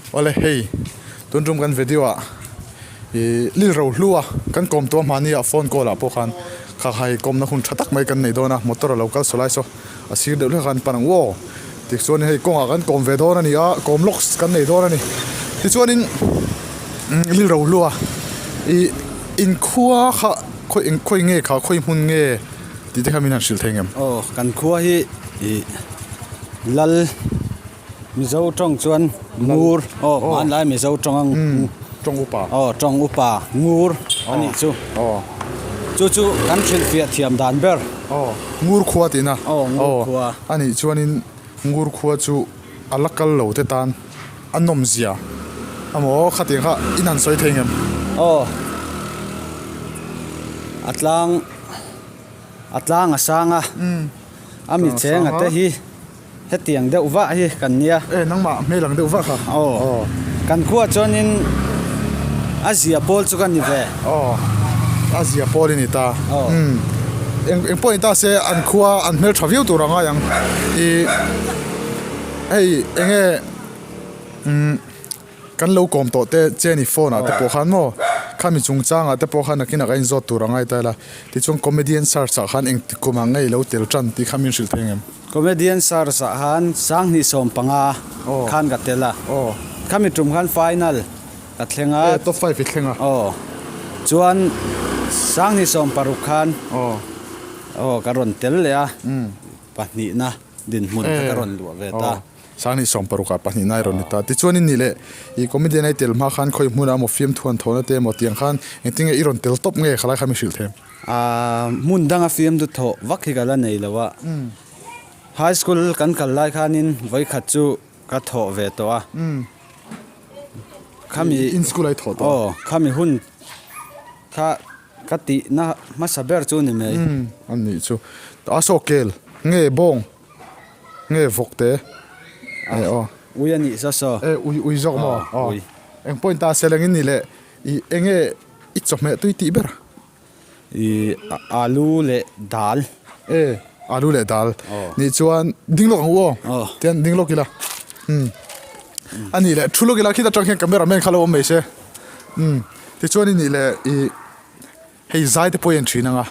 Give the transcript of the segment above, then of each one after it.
Awle hei tun tum kan video ah ih lil ro hlu a kan kawm tawh mahni ah phone call ah pawh khan kha kha hei kawmna hun tha tak mai kan nei dawn a motor a lo kal saw lai saw a sir deuh hlek a kan pan ang aw tichuan hei kawngah kan kawm ve dawn a ni a kawm lawk kan nei dawn a ni tichuanin lil ro hlu a ih inkhua kha khawi eng khawi nge kha khawi hmun nge tih te kha min han hrilh thei ngem. Aw kan khua hi ih lal. Mizo tawng chuan ngur aw hmanlai Mizo tawng ang tawng upa aw tawng upa ngur a nih chu aw chu chu kan hrilhfiah thiam dan ber aw ngur khua tihna aw ngur khua a nih chuanin ngur khua chu a la kal lo te tan a nawm zia amaw khatiang kha in han sawi thei ngem aw a tlang a tlang a sang a a mi cheng a te hi. Hetiang deuh vah hi kan nia. E nangmah hmel ang deuh vah kha. Aw. Kan khuah chuanin a zia pawl chu ka ni ve. Aw. A zia pawl i ni ta. Aw. Umm. Eng eng pawh ni ta se an khua an hmel tha viau tur a ngai ang. I hei eng nge umm kan lo kawm tawh te che ni phone ah te pawh khan maw khami chungchangah te pawh khan nakinah ka inzawt tur a ngai ta ila. Tichuan comedian search ah khan engti kumah ngei lo tel tan tih kha min hrilh thei ang em? Comedian search ah khan sanghnih 15 khan ka tel a, khami tum khan final ka thleng a. E top five i thleng a. Aw chuan sanghnih 16 khan aw ka rawn tel leh a, pahnihna dinhmun kha ka rawn luah ve ta. Sanghnih 16 ah pahnihna i rawn ni ta. Tichuan i nih leh i comedian a i tel hma khan khawi hmunah emaw fiamthu an thawhna te emaw tiang khan engtin nge i rawn tel tawp nge khalai kha mi hrilh them? Aaa hmun danga fiamthu thawh vak hi ka la nei lo a. High school kan kal lai khanin vawikhat chu ka thawh ve tawh a. Khami In school a i thawh tawh a? Aw khami hun kha ka tihna hmasa ber chu ni mai. A nih chu. A saw kel nge bawng? Nge vawk te? E aw. Ui a nih saw saw. E ui ui zawk maw? Aw ui. Eng point ta sel engin ni le i enge i chawhmeh tui tih ber? I alu leh dal. E alu leh dal. Nih chuan ding lawk ang u aw. Tian ding lawk ila. Umm. A nih leh thu lawk ila khita tang hian camera man kha lo awm mai se. Umm. Tichuan i nih leh i. Hei zai te pawh i en thin ang a,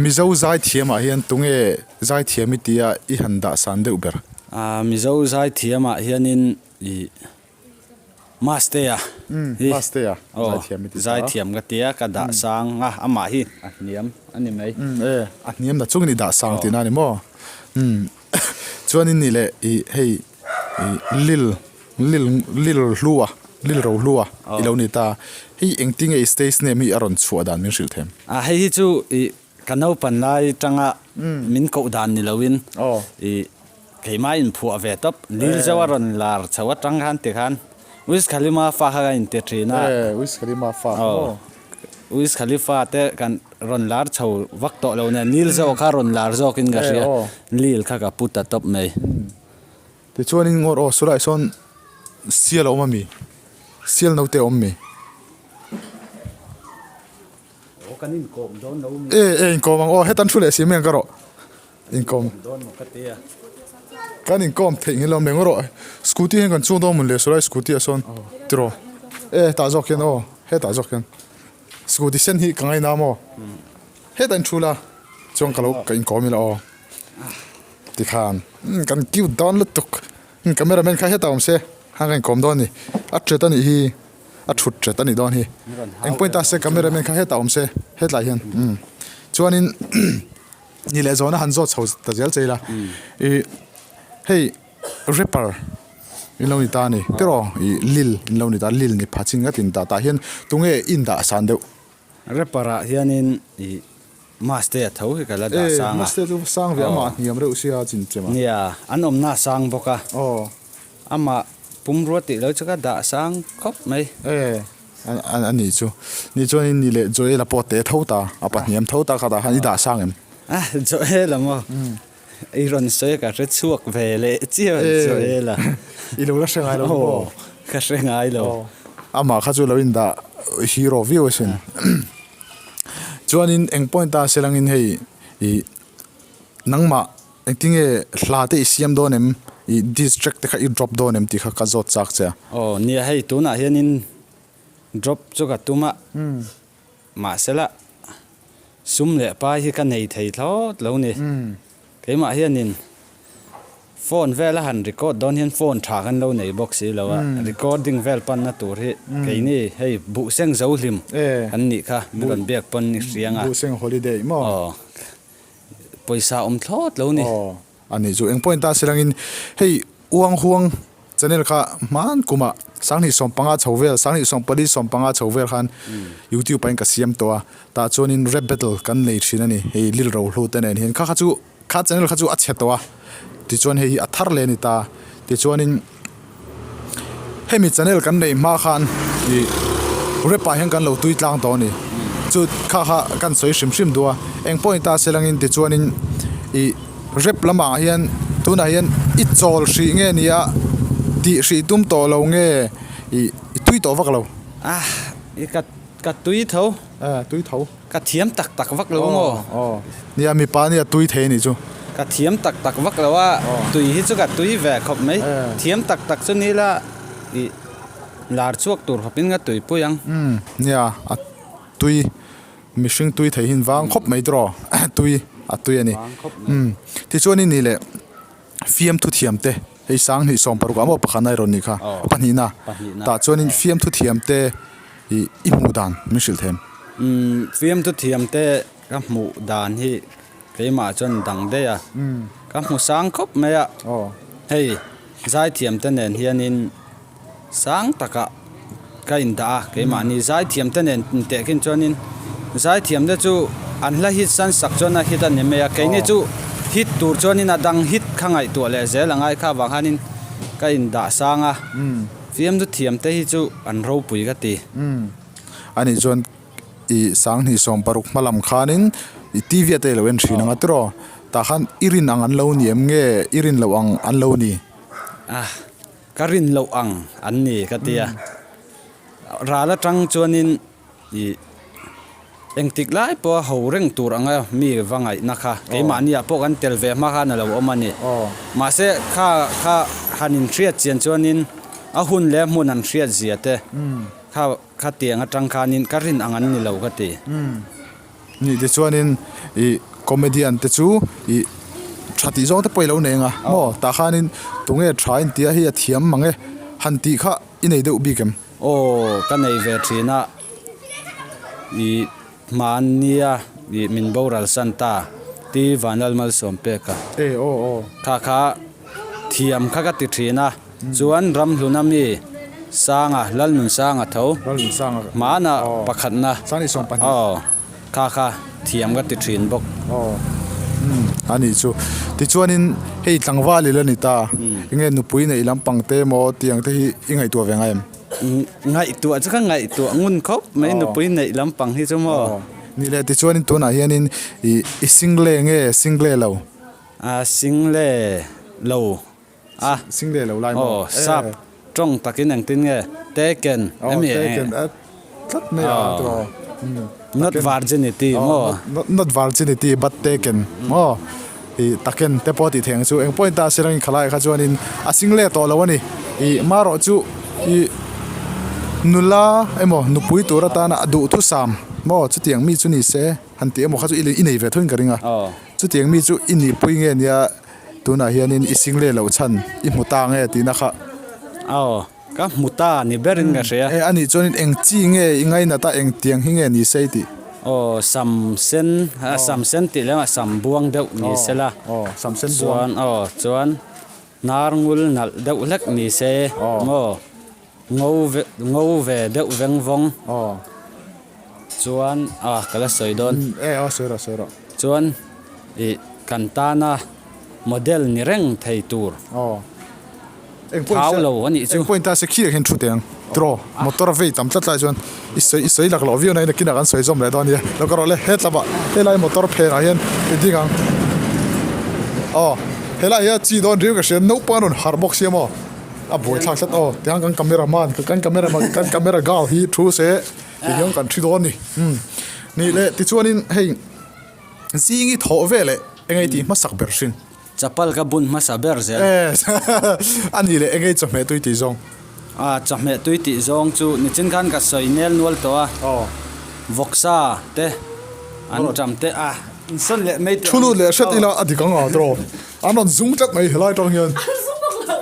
Mizo zai thiam ah hian tunge zai thiam i tia i han dah san deuh ber? Mizo zai thiam ah hianin i Mastea hi Mastea zai thiam i ti ta. Zai thiam ka tia ka dah sang a, amah hi a hniam a ni mai. E, a hniam na chungin i dah sang tihna a ni maw? Chuanin nih leh i hei i lil Lil lil hlua lil ro hlua i lo ni ta. Hei engtin nge i stage name hi a rawn chhuah dan min hrilh them? A hei hi chu i ka naupan lai tanga min koh dan ni loin i keimah in phuah ve tawp. Lil zo a rawn lar chho atang khan ti khan Wiz Khalima fa kha ka inti thin a. E Wiz Khalima fa maw? Wiz Khalifa te kan rawn lar chho vak tawh lo nen Lil zo kha rawn lar zawkin ka hria. Lil kha ka pu ta tawp mai. Tichuanin ngawr aw sulaiah sawn sial a awm a mi? Sial naute a awm mi? Aw kan inkawm dawn lo mi? E e inkawm ang aw hetan thu leh si mai ang ka rawh inkawm dawn maw ka tia. Kan inkawm theih ngil lo mai ngawr aw scooty hian kan chuang dawn mawn le sulai scooty ah sawn tiraw e hetah zawk hian aw hetah zawk hian scooty sen hi ka ngaina maw hetah in thu la chuan ka lo ka inkawm ila aw. Tikhan kan cute dawn lutuk camera man kha hetah awm se hang ka inkawm dawn a ni a tet a nih hi a thut tet a nih dawn hi eng pawhin ta se camera man kha hetah awm se hetlai hian chuanin ni leh zawhna han zawt chho ta zel che ila ih hei rapper in lo ni ta a ni tiraw ih lil in lo ni ta lil ni pha chin ngat in dah tah hian tunge in dah san deuh. Rapper ah hianin ih Maste a tho hi ka la dah sang a. E, Maste chu sang ve amah a hniam reuh sia chin chem a. Nia, an awmna a sang bawk a. Aw. Amah pumrua tih lo chu ka dah sang khawp mai. E, a nih chu. Ni chuan in ni leh Joel-a pawh te tho ta, a pahniam tho ta kha tah khan i dah sang em? A, Joel-a maw? I rawn sawi ka hre chhuak ve leh chiah Joel-a. I lo la hre ngai lo maw? Aw, ka hre ngai lo. Amah kha chu lo indah hero viau asin. Chuanin eng point a selangin hei ih nangmah engtinge hla te i siam dawn em? I diss track te kha i drop dawn em tih kha ka zawt chak che a. Aw nia hei tunah hianin drop chu ka tum a, mahsela sum leh pai hi ka nei thei thlawt lo ni. Keimah hianin phone vel a han record dawn hian phone tha kan lo nei bawk si lo a, recording vel panna tur hi keini hei buhseng zo hlim kan nih kha min rawn biak pawn i hriang a. Buhseng holiday maw? Aw pawisa awm thlawt lo ni. A nih chu eng pawhin ta silangin hei uang huang channel kha hman kumah 2015 chho vel 2024 15 chho vel khan youtube ah in ka siam tawh a tah chuanin rap battle kan nei thin a ni hei lil rohlu te nen hian kha kha chu kha channel kha chu a chhe tawh a tichuan hei hi a thar leh a ni ta tichuanin. Hemi channel kan neih hma khan ih rap ah hian kan lo tui tlang tawh a ni. Chu kha kha kan sawi hrim hrim duh a, eng pawh ni ta se langin tichuanin ih rap lamah hian tunah hian i chawl hrih nge nia tih hrih tum tawh lo nge ih i tui tawh vak lo. Ah i ka ka tui tho. Eh tui tho. Ka thiam tak tak vak lo maw? Aw, nia mipa nia tui thei anih chu. Ka thiam tak tak vak lo a, tui hi chu ka tui ve khawp mai. Thiam tak tak chu ni la ih lar chhuak tur khawpin ka tuipui ang. Umm, nia a tui, mihring tui thei hin vang khawp mai tawh tui a tui a ni. Umm, tichuan i nih leh fiamthu thiam te hei 2016 ah maw pakhatna i rawn nih kha, pahnihna tah chuanin fiamthu thiam te ih i hmuh dan min hrilh them. Umm fiamthu thiam te ka hmuh dan hi keimah chuan dang daih a, ka hmu sang khawp mai a, hei zaithiam te nen hianin Sang takah ka indah a, keimahni zaithiamte nen intehkhin chuanin zaithiamte chu an hla hit san sak chuan a hit a ni mai a, keini chu hit tur chuanin a dang hit kha ngaihtuah leh zel a ngai kha avang khanin ka indah sang a, fiamtu thiamte hi chu an ropui ka ti. Anih chuan i 2016 hma lam khanin i TV ah te i lo en thin ang a tiraw? Tah khan i rin ang an lo ni em nge i rin loh ang an lo ni? Ka rin loh ang an ni ka ti a, ral atang chuanin ih engtik lai pawha ho reng tur anga mi va ngaihna kha keimahniah pawh kan tel ve hma khan a lo awm a ni. Mahse kha kha han inhriat chian chuanin a hun leh hmun an hriat zia te kha khatiang atang khanin ka rin ang an ni lo ka ti. Nih te chuanin ih comedian te chu ih tha tih zawng te pawh i lo nei ang a maw tah khanin tunge tha in tia hei a thiam mang e han tih kha i nei deuh bik em? Aw ka nei ve thin a ih hmannia ih min boral san ta ti Vanlal Malsawm pek a e aw aw kha kha thiam kha ka ti thin a chuan Ramhluna mi Sanga Lalnunsanga tho hmana pakhatna aw kha kha thiam ka ti thin bawk. Aw umm a nih chu tichuanin hei tlangval ila ni ta enge nupui neih lampang te emaw tiang te hi i ngaihtuah ve ngai em? Ngaihtuah chu ka ngaihtuah ngun khawp mai nupui neih lampang hi chu maw. Ni leh tichuanin tunah hianin i single nge single lo? A single lo. a single lo lai maw aw sap tawng takin engtin nge taken emi taken a tlat mai a tawh not virginity maw not virginity but taken maw i taken te pawh tih theih ang chu eng pawhin ta se rangin khalai kha chuanin a single tawh lo a ni i marawh chu i nula emaw nupui tur atana a duhthusam maw chutiang mi chu ni se han tih emaw kha chu i nei ve thuin ka ring a chutiang mi chu i nihpui nge nia. Tunah hianin i sing leh loh chhan i hmu ta nge tihna kha. Aw, ka hmu ta ni berin ka hria. E, anih chuanin eng chi nge i ngainat a, eng tiang hi nge ni se i tih? Aw, sam sen, sam sen tih lem ah sam buang deuh ni se la. Aw, sam sen buang. Chuan, aw, chuan hnar ngul nalh deuh hlek ni se maw? Ngo ve, ngo ve deuh veng vawng. Aw. Chuan, ah, ka la sawi dawn. E, aw, sawi rawh, sawi rawh. Chuan, ih, kan tana model ni reng thei tur. Aw. Eng pawh Thau lo a nih chu. Eng pawhin ta se khi ah hian thu teh ang. Tiraw, motor a vei tam tlat lai chuan i sawi i sawi lak loh viau na nakinah kan sawi zawm leh dawn a nia. Lo ka rawh le, hetlama helai motor phenah hian i ding ang. Aw, helai hian chi dawn riau ka hria, naupang a rawn harh bawk sia maw? A buaithlak tlat aw, tiang kan camera man kan camera man kan camera girl hi thu se tihian kan thi dawn a ni. Umm, nih leh tichuanin hei zing i thawh veleh eng nge tih hmasak ber hrin. Chapal ka bun hmasa ber zel. Eh a nih leh eng ei chawhmeh tui tih zawng? A chawhmeh tui tih zawng chu nichin khan ka sawi nel nual tawh a. Aw. Vawksa te an ṭam te a insawn leh mai teh. Thu lut leh hret ila a dik ang a tawh. An rawn zung tlat mai helai tang hian.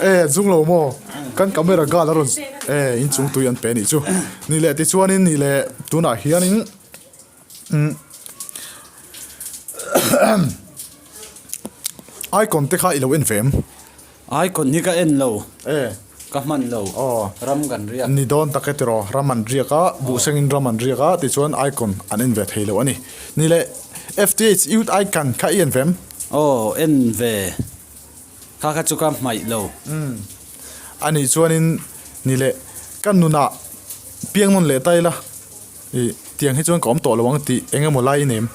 Eh zung lo maw? Kan camera gal a rawn eh inchung tui an pe nih chu. Nih leh tichuanin nih leh tunah hianin umm Icon te kha i lo en ve em? Icon hi ka en lo. Eh. Ka hman lo. Aw. Ram kan riak. Ni dawn tak e tiraw, ram an riak a, buhsengin ram an riak a tichuan Icon an en ve thei lo a ni. Ni leh FTH Youth Icon kha i en ve em? Aw, en ve. Kha kha chu ka hmaih lo. Umm. A nih chuanin ni leh ka nunah piang nawn leh ta ila. Ih, tiang hi chuan ka awm tawh lo ang tih eng emaw lai i nem?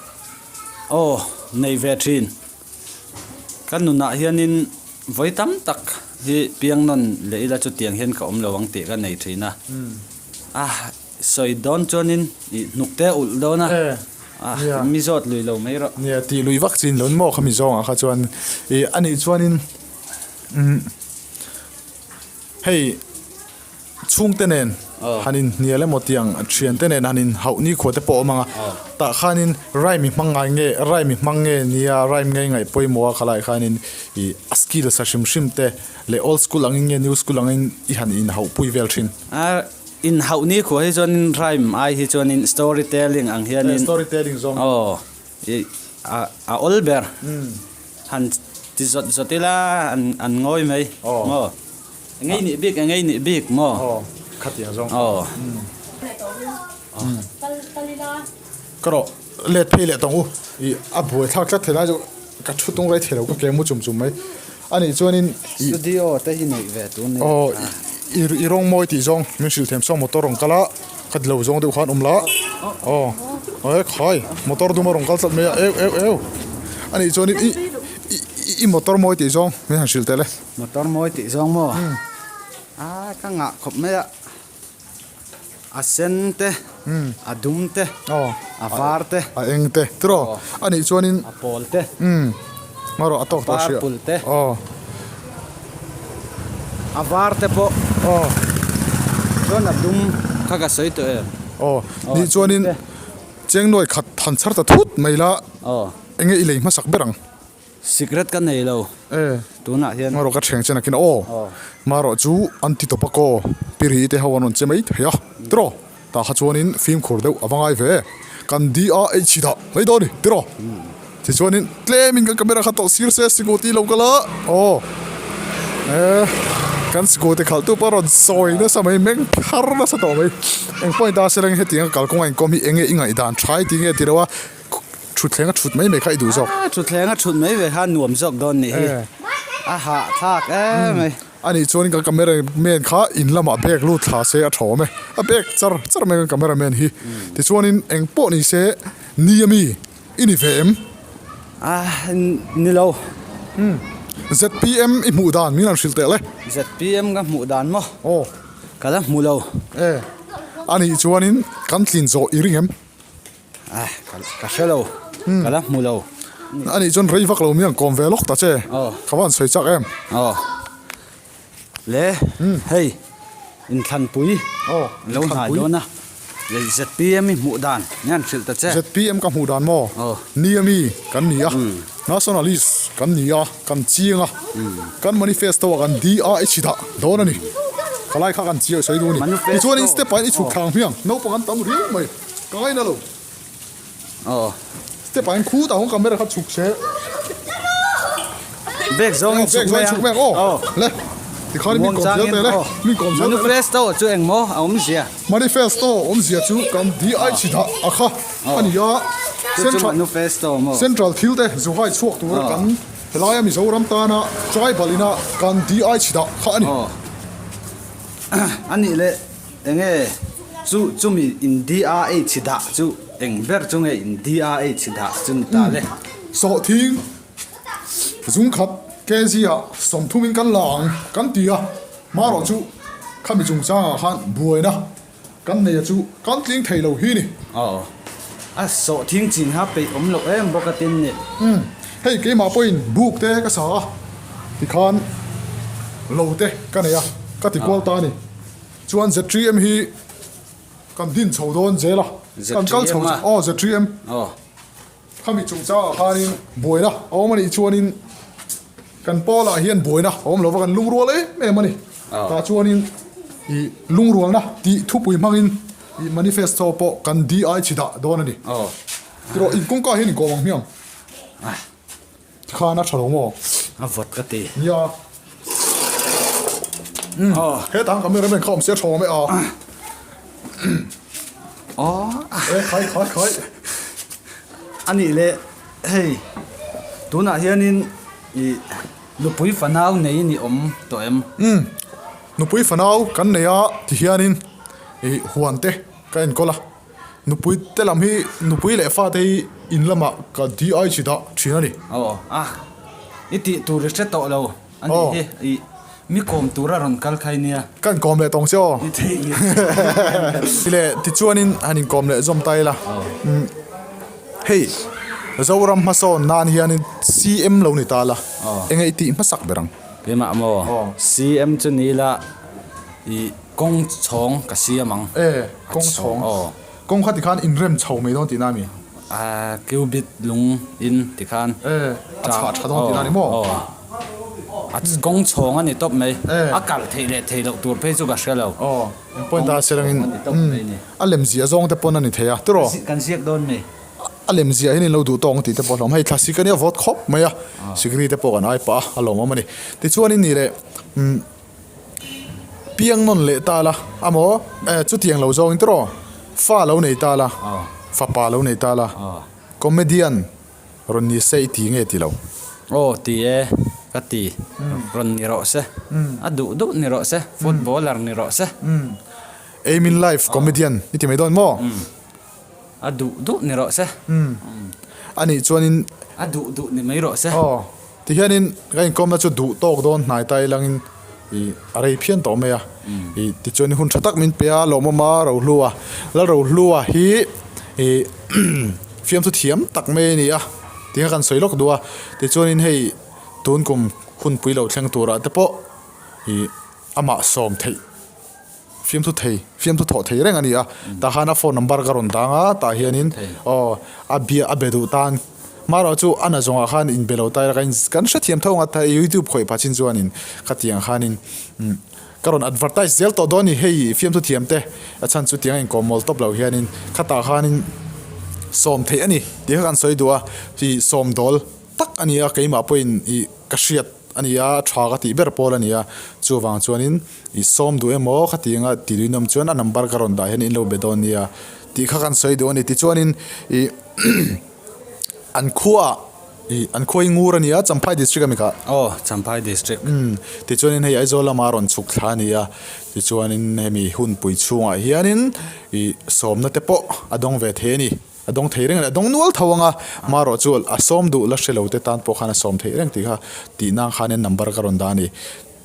Aw, nei ve thin. Ka nunah hianin vawi tam tak hi piang nawn leh ila chu tiang hian ka awm lo ang tih ka nei thin a. A sawi dawn chuanin ih hnuk te a ulh dawn a, a mi zawt lui lo mai rawh. Nia, tih lui vak chin lo maw khami zawngah kha chuan ih anih chuanin umm hei. Chhungte nen han inhnial emaw tiang thiante nen han inhauh nikhua te pawh a awm ang a, tah khanin rhyme i hmang ngai nge rhyme i hmang nge nia rhyme nge ngaih pawimawh a khalai khanin ih a skills a hrim hrim te leh old school angin nge new school angin i han inhauh pui vel thin. A inhauh nikhua hi chuanin rhyme ai hi chuanin story telling ang hianin story telling zawng aw ih a a awl ber han ti zawt zawt ila an an ngawi mai maw. Engei nih bik, engei nih bik maw? Aw, khatiang zawng. Aw. Ka rawh, let phei leh tawng u. I a buai thlak tlat thei lai chu ka thu tung rei thei lo, ka ke mu chum chum mai. A nih chuanin i. Studio te hi neih ve tur ni. Aw, i i rawng mawi tih zawng min hrilh them saw motor rawn kal a, ka ti lo zawng deuh khan awm la. Aw, e khai, motor dum a rawn kal tlat mai a, eu eu eu. A nih chuanin i i i motor mawi tih zawng min han hrilh tel e. Motor mawi tih zawng maw? A ka ngah khawp mai a, a sen te, a dum te, a var te, a eng te tiraw a nih chuanin a pawl te, ngarawh a tawk tawh hria, a purple te, a var te pawh chuan a dum kha ka sawi tawh em? Aw nih chuanin chengnuai khat han chhar ta thut mai la enge i lei hmasak ber ang? Sikret ka nei lo tunah hian. Marawh ka thiang chen akin aw. Marawh chu anti tobacco piri te ho an rawn che mai thei a tiraw. Tah kha chuanin fimkhur deuh a va ngai ve. Kan DRH dah mai dawn a ni tiraw. Tichuanin tlemin kan camera kha tawlh sir se sikawti lo kal a aw. E kan sikawti khalh tu pawh a rawn sawi nasa mai meng phar nasa tawh mai. Eng pawhin ta se reng hetiang a kalkawng a inkawm hi enge i ngaihdan tha i ti nge ti lo a. Thutthleng a thut mai mai kha i duh zawk. A thutthleng a thut mai mai kha nuam zawk dawn nih hi. A hahthlak em mai. A nih chuan kan camera man kha in lamah bag lut thla se a tha awm e. A bag char char mai kan camera man hi. Tichuanin eng pawh ni se ni a mi i ni ve em? A ni lo. ZPM i hmuh dan min han hrilh teh le. ZPM ka hmuh dan maw? Aw. Ka la hmu lo. E. A nih chuanin kan tlin zawh i ring em? Ah, ka hre lo, ka la hmu lo. A nih chuan rei vak lo mi ang kawm ve lawk ta che. Ka va han sawi chak em. Aw. Le, hei, inthlanpui lo hnai dawn a. Lei ZPM i hmuh dan nge an hrilh ta che. ZPM ka hmuh dan maw? Ni a mi kan ni a, nationalist kan ni a, kan chiang a, kan manifesto ah kan DRH dah dawn a ni. Khalai kha kan chiang sawi duh a ni. Tichuan in step ah hian i chhuk thlang hmiang, naupang an tam riau mai. Ka ngaina lo. Aw. Step ah hian khutah khawn camera kha chhuk se. Bag zawng in chhuk mai ang. Bag zawng in chhuk mai ang aw. Le. Tikhan min kawm zel teh le. Min kawm zel teh le. Manifesto chu eng maw a awmzia? Manifesto awmzia chu kan DI chi dah a kha a ni a. Chu chu manifesto maw? Central thil te zuhai chhuak tura kan helaia Mizoram tana tribal ina kan DI chi dah kha a ni. A nih leh. Enge chu chumi in DRH dah chu eng ber chu nge in DRH dah chu ni ta le? Sawhthing zungkhat kg ah 30 in kan la ang kan ti a, marawh chu khami chungchangah khan buaina kan nei a chu kan tling thei lo hi ni. Aw, a sawhthing chin kha peih awm loh em bawk a tin ni. Umm. Hei keimah pawhin buk te ka sa a, tikhan lo te ka nei a, ka ti kual ta a ni. Chuan ZTM hi kan din chho dawn zel a, kan kal chho aw ZTM khami chungchangah khanin buaina a awm a nih chuanin kan pawlah hian buaina a awm lova kan lungrual em em a ni. Tah chuanin ih lungrualna tih thupui hmangin ih manifesto pawh kan DI chhi dah dawn a ni. Tiraw in kawngka hian inkawm ang hmiang. Tikhan a tha lo maw? A vawt ka ti. Nia. Umm. Hetah ang camera man kha awm se a tha awm e a. Aw. E khai khai khai. A nih leh hei tunah hianin ih nupui fanau nei ni awm tawh em? Umm. Nupui fanau kan nei a tihianin ih huan te ka enkawl a. Nupui te lam hi nupui leh fate hi in lamah ka DI chi dah thin a ni. Aw a, i tih tur i hre tawh lo a nih hi, i mi kawm tur a rawn kal khai nia. Ka inkawm leh tawng che aw. I theih ni. Ti leh tichuanin han inkawm leh zawm ta ila. Hei Zoram hmasawn nan hianin CM lo ni ta la, enge i tih hmasak ber ang? Keimah maw? CM chu ni ila i. Kawng chhawng ka siam ang. E, kawng chhawng. Aw. Kawng kha tikhan inrem chho mai dawn tihna a mi? A, cubit lung in tikhan. E, a chhah tha dawn tihna a ni maw? Aw. A kawng chhawng a ni tawp mai. E. A kalh theih leh theih loh tur phei chu ka hre lo. Aw, eng point a serangin a lem ziah zawng te pawn a ni thei a, tiraw? Kan ziak dawn mi? A lem ziah hian in lo duh tawk ang tih te pawh a hlawm. Hei thlasik a nia vawt khawp mai a, sikri te pawh kan ai pah a, a lawmawm a ni. Tichuanin nih leh umm. Piang nawn leh ta la a maw? Eh, chutiang lo zawngin tiraw? Fa lo nei ta la, fapa lo nei ta la, comedian rawn ni se i ti nge ti lo? Aw, ti e, ka ti. Rawn ni rawh se. A duh duh ni rawh se, footballer ni rawh se. Aim in life comedian i ti mai dawn maw? A duh duh ni rawh se. A nih chuanin. A duh duh ni mai rawh se. Aw, tihianin ka inkawmna chu duh tawk dawn hnai ta ilangin ih a rei phian tawh mai a. Ih tichuan hun tha tak min pe a, lawmawm a Rohlua. Lal Rohlua hi ih fiamthu thiam tak mai a ni a, tih kha kan sawi lawk duh a. Tichuanin hei tun kum hunpui lo thleng turah te pawh ih amah sawm theih. Fiamthu thei, fiamthu thawh thei reng a ni a, tah khan a phone number ka rawn dang a, tah hianin aw a bia a be duh tan marawh chu a na zawngah khan inbe lo ta ila kan kan hrethiam tho ang a youtube khawih pah chin chuanin khatiang khanin ka rawn advertise zel tawh dawn a ni hei fiamthu thiam te a chhan chu tiang a inkawm mawl tawp lo hianin khatah khanin sawm theih a ni tih kha kan sawi duh a ih sawm dawl tak a ni a keimah pawhin ih ka hriat a ni a tha ka tih ber pawl a ni a chuvang chuanin. I sawm duh emaw kha tih anga ti duinawm chuan a number ka rawn dah hian in lo be dawn nia tih kha kan sawi duh a ni. Tichuanin ih an khuaah ih an khua hi Ngur a ni a, Champhai district a mi kha? Aw, Champhai district. Umm, tichuanin hei Aizawl lama rawn chhuk thla a ni a, tichuanin hemi hunpui chhungah hianin ih sawmna te pawh a dawng ve thei a ni. A dawng thei reng a ni, a dawng nual tho ang a, marawh chu a sawm duh la hre lo te tan pawh khan a sawm theih reng tih kha tih nan khanin number ka rawn dah a ni.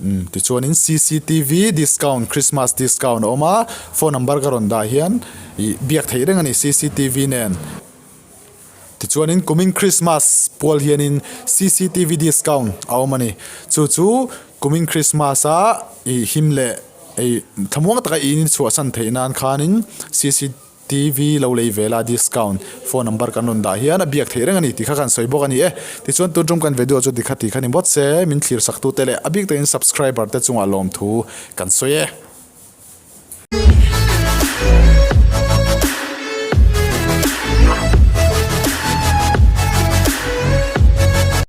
Umm tichuanin cctv discount Christmas discount a awm a, phone number ka rawn dah hian ih biak theih reng a ni cctv nen. Tichuanin kumin Christmas pual hianin cctv discount a awm a ni. Chu chu kumin Christmas a ih him leh ih thlamuang taka in chhuahsan theih nan khanin cctv TV lo lei vel a discount phone number kan rawn dah hian a biak theih reng a ni tih kha kan sawi bawk a ni e. Tichuan tun tum kan video chu tikha tih kha ni bawt se min thlir sak tute leh a bik takin subscriber te chungah lawmthu kan sawi e.